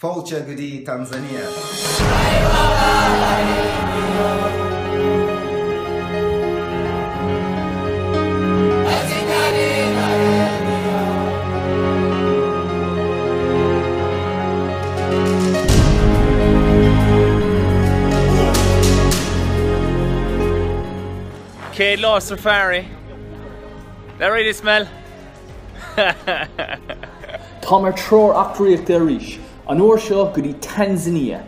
Fáilte go dtí Tanzania. Céad lá safari. That right Ismail? Táim ar treoir eachtraíochta arís, an uair seo go dtí Tanzania.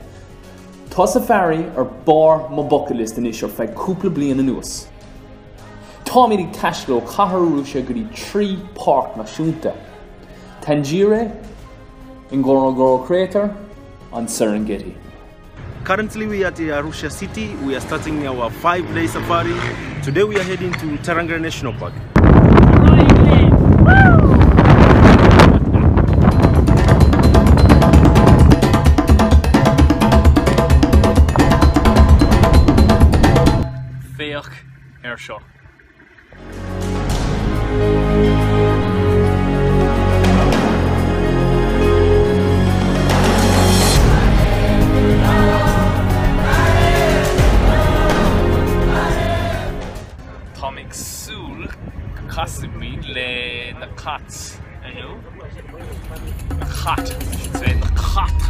Tá safari ar barr mo bucket list anois ar feadh cúpla bliain anuas. Táimid ag taisteal ó chathair Arusha go dtí 3 páirc náisiúnta, Tarangire, Ngorongoro Crater, and Serengeti. Currently we are at Arusha city. We are starting our 5-day safari. Today we are heading to Tarangire National Park. Féach ar seo. Táim ag súil go casfaimid le na cait inniu. Na cait, I should say, na cait!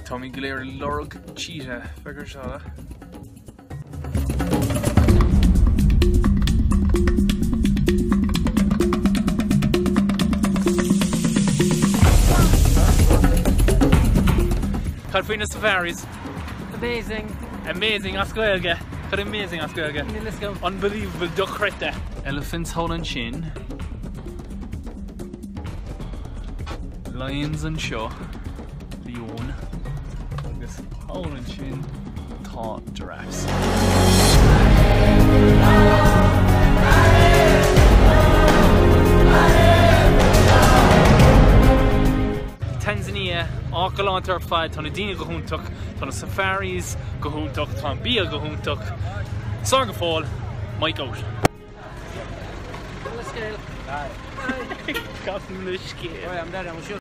Táimid go léir ag lorg cheetah, féach ar seo. Cad faoi na safaris? Amazing. Amazing as Gaeilge. Cad amazing as Gaeilge? Níl fhios agam. Unbelievable dochreidte. Elephants thall ansin. Lions anseo. Leon. Agus thall ansin tá giraffes. Tanzania, áit galánta ar fad, tá na daoine go hiontach, tá na safaris go hiontach, tá an bia go hiontach. Slán go fóill, Mike out. Gabh mo leithscéal.